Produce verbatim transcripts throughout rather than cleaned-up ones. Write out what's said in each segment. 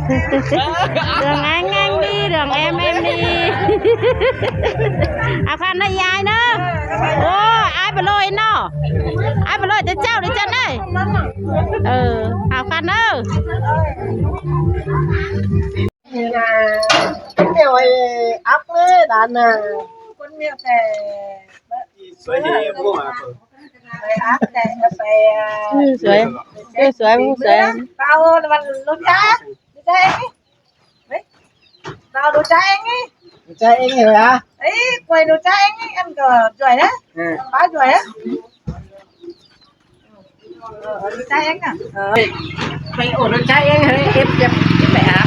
Đường ăn ăn đi, đường em em đi. Hảo ꞌkhặn ꞌnớ ải ꞌnớ. Ô, ải báu ꞌlội ꞌnớ. Ải báu ꞌlội ꞌchớ ꞌchạu đi ꞌchớ ꞌnớ. Ờ, hảo ꞌkhặn ꞌnớ. Cái mèo ấy áp đấy đàn à. Con mèo này. Xoay đi, mua à? Phải áp này, phải, à, ừ, xoay. Ừ, xoay, xoay. Bao nó ăn lúa cá. Lúa cá anh ấy. Đấy. Bao lúa cá anh ấy. Lúa cá anh ấy hả? Ấy, quay lúa cá anh ấy, ăn cỏ giỏi đấy. Ừ. Bá giỏi đấy. Ờ, ờ, lúa cá anh à? Ờ. Phải ổ lúa cá anh hơi ép ép ép phải áp.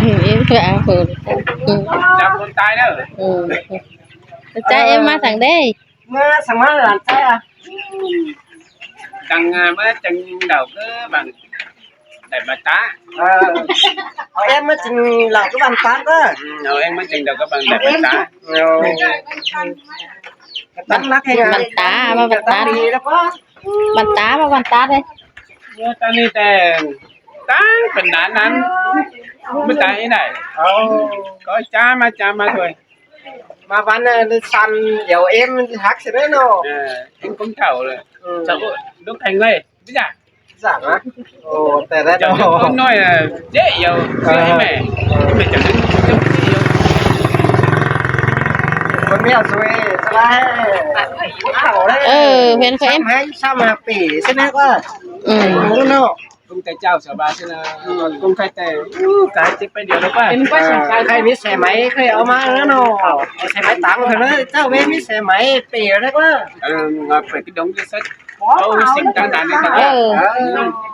Ừ, ép phải áp rồi. Chăm con tai đó. Ừ. Lúa cá em má thẳng đây. Má sắm má là sai à? Chăng, à, má chăng đậu cứ bằng đảy bà tá. Ờ. Ờ, em má chăng đậu cứ bằng tá cơ. Ừ, ờ, em má chăng đậu cứ bằng đảy bà tá. Ờ. Cái tắm lắc hay là bàn tá, má bàn tá. Cái tắm đi đó có. Bàn tá, má bàn tá đây. Nhớ ta đi tè. Táng phần đá nắn. Mới tá ý này. Ờ. Có chá má, chá má thôi. Mà bạn, ờ, săn dầu em hắc xí đấy nó. Ờ, em cũng thảo rồi. Ừ. Cháu cũng lúc thành người, biết chả? Dạ hả? Ồ, tại đấy cháu nó cũng nói là dễ dầu, dễ. Ờ. Mẹ. Mẹ chẳng đến dễ dầu. Con mèo rồi, sao lại? Cũng thảo đấy. Ờ, hên của em. Xăm hên, xăm hả, pỉ, xí đấy quá. Ừ. Đúng không? Cũng cái chào chào bà xin là con khai tè. Cái chết phải điều đó quá. Em có sẵn sàng. Khai biết xe máy, khai ở má nữa nó. Xe máy tặng thôi đấy, cháu bé biết xe máy, pì đấy quá. Ờ, mà phải cái đống cái sách. Ô, xin ta đàn này. Ờ.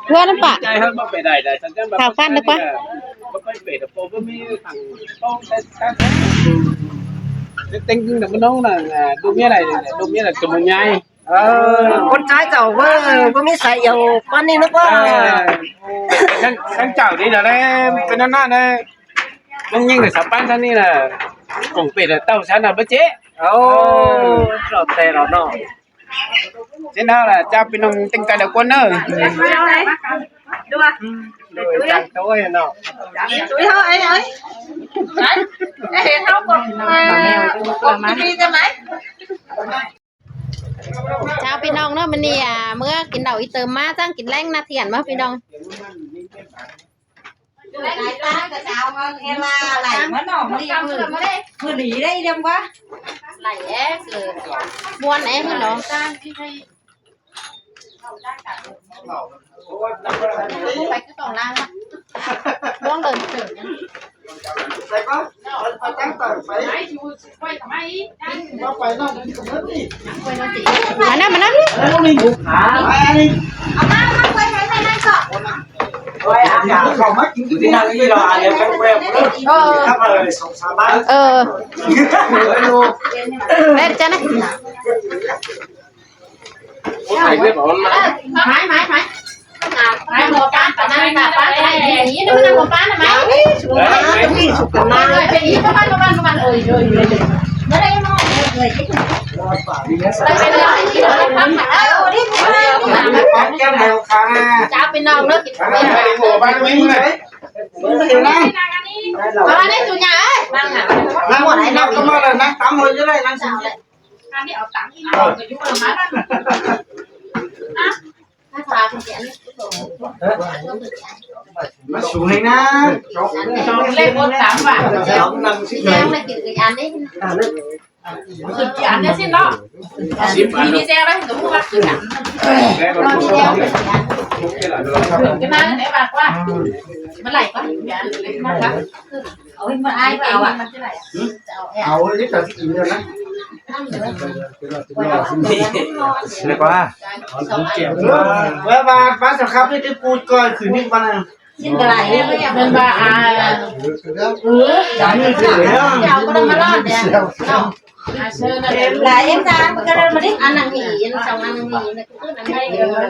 Hứa lắm pạ. Trai hơn bác phải đài, đài, thằng bác. Hảo ꞌkhặn được quá. Bác phải phải được cô, bác mới thằng con, cái, cái, cái tính là nó là, là đôi mía này, đôi mía là chùm nhai. Ờ, con trai cháu ꞌva, ꞌva ꞌmí sai dầu, con đi nước ꞌva. Ờ, đang, đang chảo đi là đây, cái nó nọ đây. Đang nhìn cái sắp bán sang đi là cũng phải là tàu sáng là bớt chế. Ồ, rồi tè rồi nó. Thế nào là chào ꞌpi ꞌnọng ꞌtếng cai đa ꞌquám ꞌnớ. Đuổi chăng tôi nó. Túi thôi ấy ấy. Đấy. Ê, không còn, à, còn đi ra máy. Chào ꞌpi ꞌnọng ꞌnớ, ꞌmự ꞌnị, à, ꞌmưa kin đau í tơm ꞌmá, chắng kin ꞌlẹng ꞌnạ thiện ꞌmá ꞌpi ꞌnọng. Cái tá cái sao mà nghe là lảy mất nó, đi mưa, mưa đi đây đêm qua. Lảy é, cứ buôn é hơn nó. Buông đơn. Mà năm, mà năm. Ờ. Ờ. Đấy, cho này. Mái, mái, mái. Mái, mùa cá, tao đang là cá, cái này, ý nó đang mùa cá nè, mái. Mái, mái, mái. Mái, mái, mái. Ôi, ôi, ôi. Mái, đây, mái. Chào ꞌpi ꞌnọng ꞌnớ. Mái, mái, mái. Mái, đây, chủ nhà ơi. Đang ngồi đây, đang có mà là đang tắm hơi dưới đây, đang tắm. Ăn đi, ở tắm đi, mà ở cái chỗ mà mát lắm. Nó xuống đây nè. Lên bốn tám vạn. Chống năm xíu. Ăn đi. Ăn đi xin đó. Đi xe đấy, đúng không? Cái má này bạc quá. Mới lảy quá. Ôi, mà ai bảo à? Áo ấy, tao chỉ nhìn được đấy. Được quá. Ba, ba, ba, sao khắp cái, cái cụt coi thử những bạn này. Xin cái này, bên ba, à. Ừ, chả như thế đấy. Chào con mà lo đẻ. Em là em ra, con ra mà đi. Ăn năng nghỉ, ăn xong ăn năng nghỉ, nó cứ ăn năng nghỉ.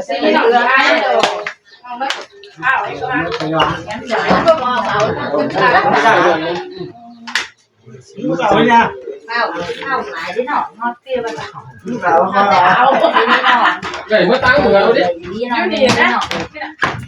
Đảy mớ táng của nó đi.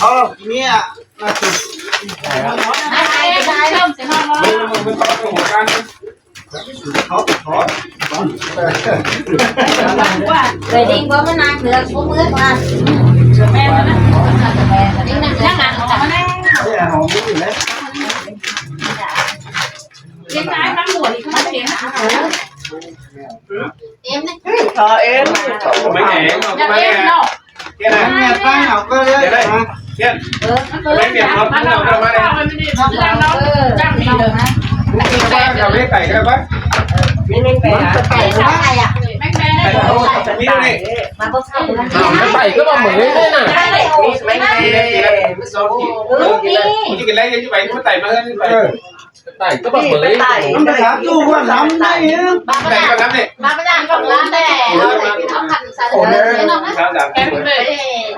Thôi, nghĩa là Người đinh có mới nặng được, có mướt mà. Đinh nặng, nặng, nặng, nặng. Cái cái mắm muổi thì không có tiền. Em đấy. Ờ, em. Mấy ngày, mấy ngày. Cái này. Cái này. Cái này. Mấy ngày nó cũng không có mai. Nó cũng không có. Cái này. Cái này. Cái này. Cái này. Mà có sao? Nó tảy cứ mà mới thế nè. Cái này. Cái này. Cái này. Cái này. Cái này. Cái này. Tảy cứ bác mới. Tảy. Không phải dám tu, không dám đây nhá. Tảy, không dám đây. Ba mươi năm, không dám đây. Ôi, tảy thì không cần sao. Ổn đấy. Thế nào đấy? Dám, dám. Em về.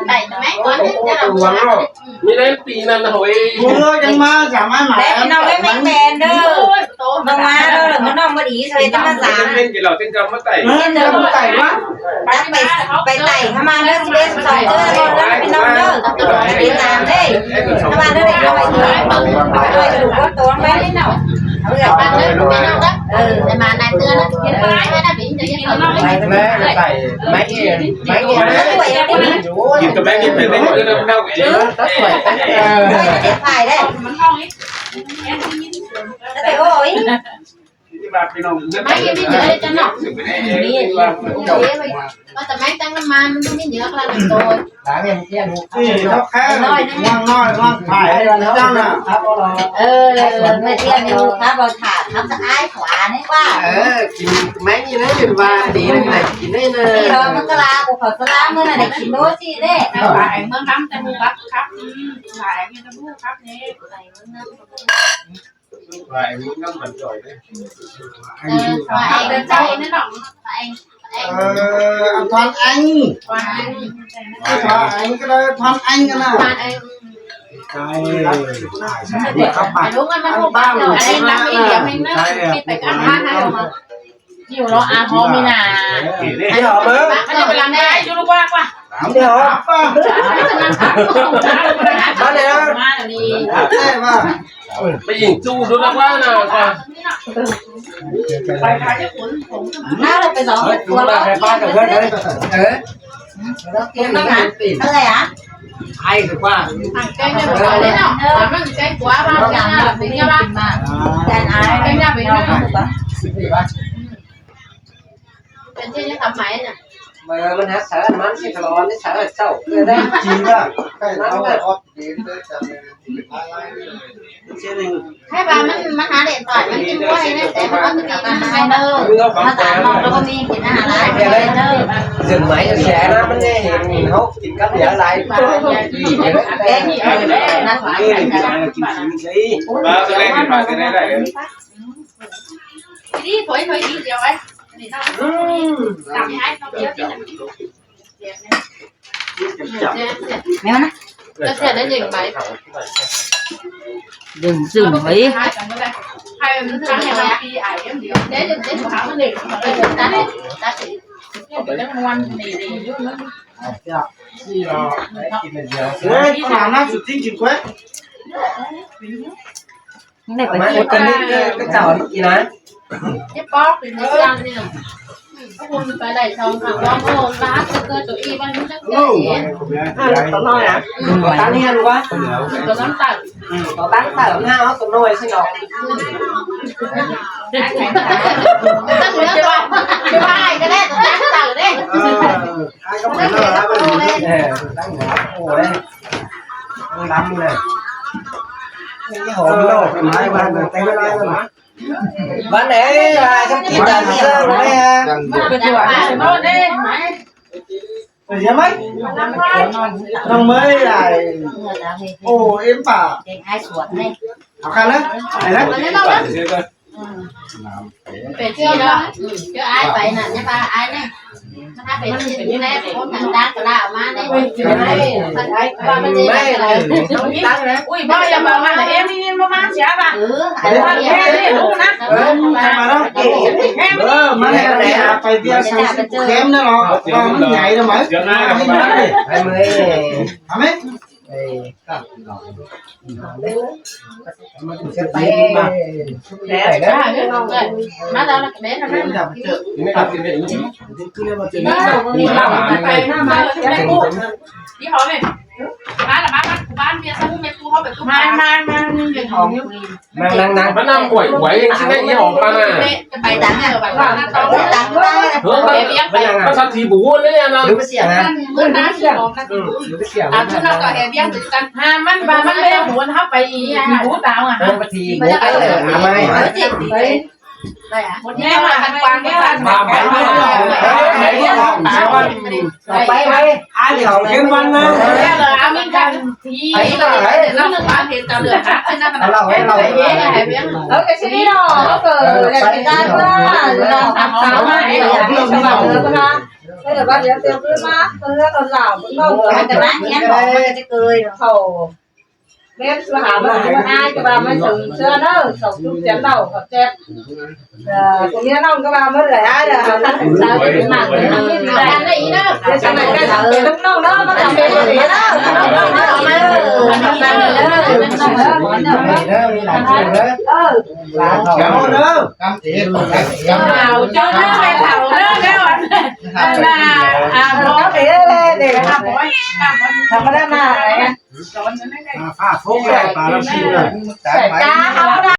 Tảy cho mấy quán đấy, cho làm sao. Như đấy, tí năm là hồi. Ôi, chẳng mà dám ăn mà. Đấy, nó mới mẹn mẹn đó. Nó mà đó là nó, nó mới ý rồi, nó mà dám. Nên cái lò trên trong mất tảy. Nên là mất tảy quá. Chắc phải, phải tảy, hả mà nó chỉ biết sòng chứ, con nó bị nông đó. Đi làm đấy. Hả mà nó lại nói. Có tuôn đấy. Ăn nó, ăn nó, ăn nó. Ừ. Để mà này tưa nó, cái mai hay là bị như thế nào? Mẹ, mẹ, mẹ, mẹ, nhìn tụi bé nhìn phải thấy cái đau đau cái. Điện thoại đấy. Nó phải ôi. Mai cái video cho nó. Có tao máy tăng năm man, nó mới nhớ là được rồi. Ê, nó khác. Ngoan nói, ngoan phải, nó chắc là. Ờ, mẹ tiên thì thả vào thả, thả cái ái khóa này qua. Ờ, thì máy như thế thì mà đi này, thì đây là. Thì đó, nó có la, của Phật có la, mới là để chín đô xì đấy. Phải, mới ngắm tay mua bắp khắp, ừ, phải, cái nó mua khắp này. Và em muốn ngắm phần rồi đấy. Ờ, và em chạy nó đọc, và em, và em. Ờ, Thoan Anh. Và em. Thoan Anh, cái đấy Thoan Anh cái nào? Và em. Cái này, các bạn. Đúng rồi, ăn ba, ăn ba, ăn ba, ăn ba, ăn ba. Nhiều nó à, hôm nay nè. Đi họp á. Anh phải làm cái ai, chú qua qua. Đi họp. Ba đi á. Ê, ba. Bây giờ chú đứa nó qua nè, qua. Nào là phải nói. Ê, chú là phải ba cái đấy. Ê. Nó kia nó ngắn. Nó lẻ hả? Ai được qua. Ăn cái này mà có đấy nào? Ăn cái quá ba cái nào là phải nghe ba. Cái nào phải nghe. Cái trên cái tấm máy nè. Mà mình hát sao ăn mắm chứ, thằng nó ăn sao ăn sầu. Cái đấy. Chính là cái nó là ót đến cái tấm này. Thế bà mình, mình há điện thoại, mình kinh qua hay đấy, để mà có cái gì mà hay đâu. Mà tao nó đâu có mình thì nó há lại cái đấy đâu. Dừng máy nó sẽ nó, mình nghe thì mình hốt thì cắm nhớ lại. Cái gì ở đây, nó phải cái gì. Bà cái này thì bà cái này đây. Đi thôi, thôi, đi, đi, đi. Ừm. Tạm hai, không, đi, đi. Mẹ nó. Nó sẽ đến dừng máy. Dừng, dừng máy. Ê, con nào nó sụt tinh chịu quên. Này, phải chịu cân. Cái chảo nó kỳ lắm. Cái bóp thì nó ăn đi. Có con phải đẩy xong thằng con ô, lá sơ cơ tụi y văn chắc. Alo. À, nó nói à? Có tán hiền quá. Có tán tở. Ừ, có tán tở, ha, có nồi xin đỏ. Chắc là cái ba, cái ba này, cái tán tở đấy. Ờ, ai có phải lo lắm. Ờ, tán tở. Ôi. Lắm này. Cái hộp nó phải mai, mai, mai, mai, mai. Bạn ấy là trong khi tàn sơ rồi đấy ha. Phải gì mấy? Năm mới là. Ồ, em bảo. Ai suốt này. Học khăn đấy. Này đấy. Phải chi đó. Ừ, chứ ai phải nè, chứ ba ai nè. Nó phải chi nè, con thằng đang có đạo mà nè. Ui, ba mà đi. Ui, ba giờ bảo mà là em đi mua mang chả bà. Ừ, ai bảo em đi đúng nè. Ờ, mà nó. Ờ, mà này là phải bia sang em nữa nó. Nó nhảy ra mà. Hả mấy? Năng, năng, năng. Bác Năm quẩy, quẩy, xin đấy, ý hòm ba nè. Cái bài tán này là bài tán tao. Bài tán ba. Hướng bác, bác Năm, bác sắp thì bố luôn đấy nha, nó. Đúng cái xiềng hả? Đúng cái xiềng. Ừ, đúng cái xiềng. À, chứ nó có hè biếng thì căn. Ha, măn, bà măn bê, muốn hấp bài gì, à, bố tao à. Đúng cái thì bố tao là mai. Đấy à? Một nghe mà ăn quán, ăn quán. Bài, bài. Bài, bài. Ai thì hỏng cái văn á. Ai là ai mình cần thì. Ai là ai. Nó được bán thì tao được hát, thế nên là. Ai là ai, ai là ai. Ờ, cái gì đó, nó cờ, là cái gian đó, là thằng sáu mà, là cái gì đó, là cái gì đó. Thế là bác nhớ tiêu cứ má, tôi nhớ còn lảo, cũng không. Cái cái bác nhắn bảo, cái gì đó. Khổ. Bếp sư hả, mà ai cái bà mới sống xưa đó, sống chúc chén đầu, hợp chép. Ờ, cũng như nông các bà mới đẩy ai là khăn sáo thì cái mảng cái nó mới đi đẩy. Cái sau này cái cái lúc nông đó, nó làm cái gì đó. Ờ. Thảo cho nó về thảo đó, đó. Là, à, nó để, để, để, thảo đó mà. À, pha phúc này, bà làm gì rồi? Sảy cá hao đa